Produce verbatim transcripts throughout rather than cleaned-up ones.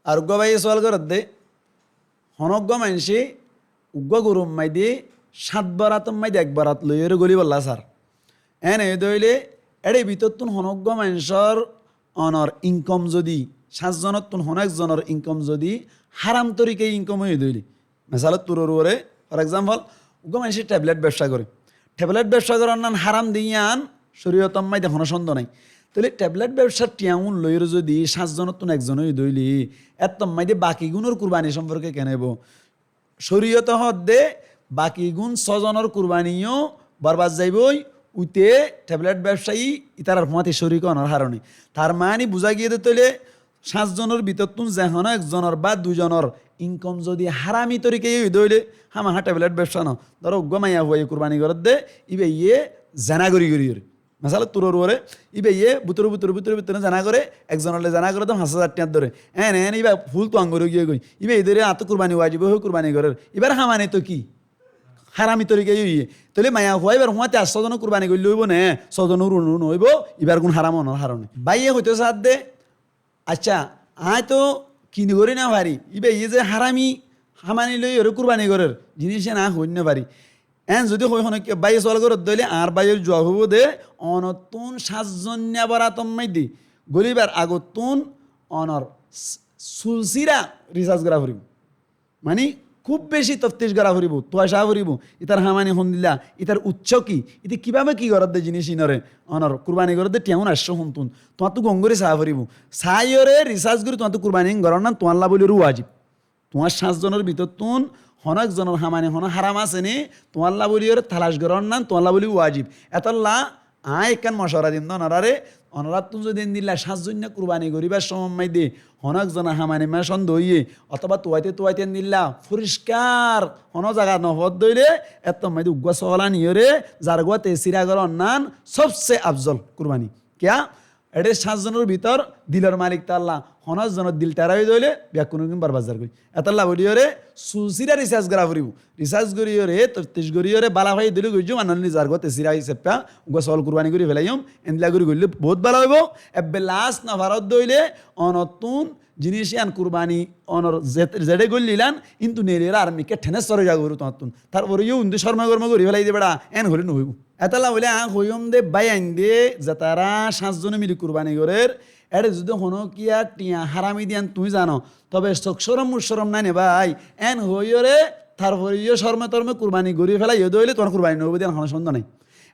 Ar uggúa báiye sual gorédde, honó uggúa maincé uggúa gorur maidé háñt borator maidé ek borat loiyóre gólibólla sar. Éne óide óile, éçe bútottún honó uggúa maincór onor inkom zodi, háñt zonottún honó ek zonor inkom zodi háram torikaye inkom óide óile, mesalot turor uore, for example, uggúa maincé teblet bebca goré. Teblet bebca goronnán háram de yían córiyotor maidé honó cóndo nái. Tóile teblet bebcar thiañ ún loiyóre zodi háñt zonottún ek zon óide óile, éttor maidé bakigúnor kurbani somporke keén óibo? Córiyote hoódde bakigún só zonor kurbani yó borbad zaibói, uite teblet bebcayi ítarar fúañti córik ónor harone. Tar maáni buzá giyé de tóile háñt zonor bútottún ze honó ek zonor ba dui zonor inkom zodi hárami torikaye óide óile, hámahá teblet bebca no. Dóro, uggúa maiyafuaye kurbani gorédde, íbaye zená gorí gorí óre. Mesalot turor uore, íbaye bútore bútore bútore bútore zená goré, ek zonolloi zená goré de fañs házar thiañ dóre. Éne éne íba fúl tuañ gorí giyé goi. Íbaye dóre añáttu kurbani wajib ói kurbani gorér. Íbar hamani to ki? Hárami torikaye óiye. Tóile maiyafua íbar fúañti ar só zone kurbani goillé óibo né? Só zonor unu no óibo, íbar gún háram ónor harone. Báiye hoitó saádde, accá, aññí to kini gorí no fari, íbaye ze hárami hamani loiyóre kurbani gorér, jiníc yían aññí hoói no fari. Én zodi hoói honó ki báiye sual gorédde óile, añár báiyor juab óibo de, onottún háñt zoinna borator maidé gólíbar agottún onor s-, sulsíra risas gorá foribó. Mani, kúb beci toftic gorá foribó, tuaca foribó, ítar hamani hondilla, ítar utsó ki, íte kibábe ki gorédde jiníc inóre, onor kurbani gorédde thiañ ún aiccé hontún, tuáñttu gom gorí saá foribó. Saáiyoré risas gorí tuáñttu kurbani goronnán tuáñlla bóliyoré wajib. Tuáñr háñt zonor bútottún honó ek zonor hamani honó háram asé né, tuáñlla bóliyoré talac goronnán tuáñlla bóli wajib. Etólla aññí ekkán mocora dim de onoráre, onoráttu zodi endilla háñt zoinna kurbani goríbar cómot maidé honó ek zonor hamani maá cóndo óiye, otóba tuaite tuaite endilla foriskar honó zaga no foódde óile, éttor maidé uggúa sóol aniyoré zargúa tesíra goronnán sobse afzol kurbani. Kiyá? Eçé háñt zonor bútor dilor malik to Allah, honó zonor dil tera óiye de óile, beggúnor gún borbad zargói. Etólla bóliyoré sulsíra risas gorá foribó. Risas goríyoré, toftic goríyoré, bála faiyé de óile goijjum, ar noóile nizar gót esíra hísafe uggúa sóol kurbani gorí felaiyum, endilla gorí goillé boóut bála óibo. Ebbe las no faródde óile, onottún jiníc yían kurbani, onor ze-, zeçé goillílan, íntu neiliyóre ar mikká transfer ói zagói tuáñttún. Tarfore yó undí córmo-górmo gorí felaiyé de beça, én hoilé no óibo. Etólla bóli aññí hoiyúm de báiyain de, zetará háñt zone mili kurbani gorér, éçe zodi honókiya thiañ hárami de yían tuñí zano, tobe suk córom muc córom nái né bái, én hoiyóre, tarfore yó córme-tórme kurbani gorí felaiyó de óile tuáñr kurbani no óibo de yían honó cóndo nái.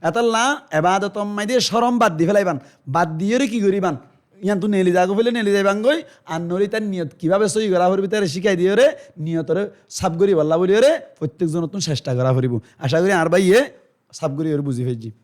Etólla ebadotor maidé córom bad di felaiban, bad diyóre ki goríban? Yíantu neeli zagói faille neeli zaiban goi, ar noóile ítar niyot kibábe sóhi gorá foribó, ítare cíkai diyóre, niyotoré saf goríbolla bóliyoré, foittek zonottún cesta gorá foribó. Acá gorí añár báiye saf goríyoré buzí faijjé.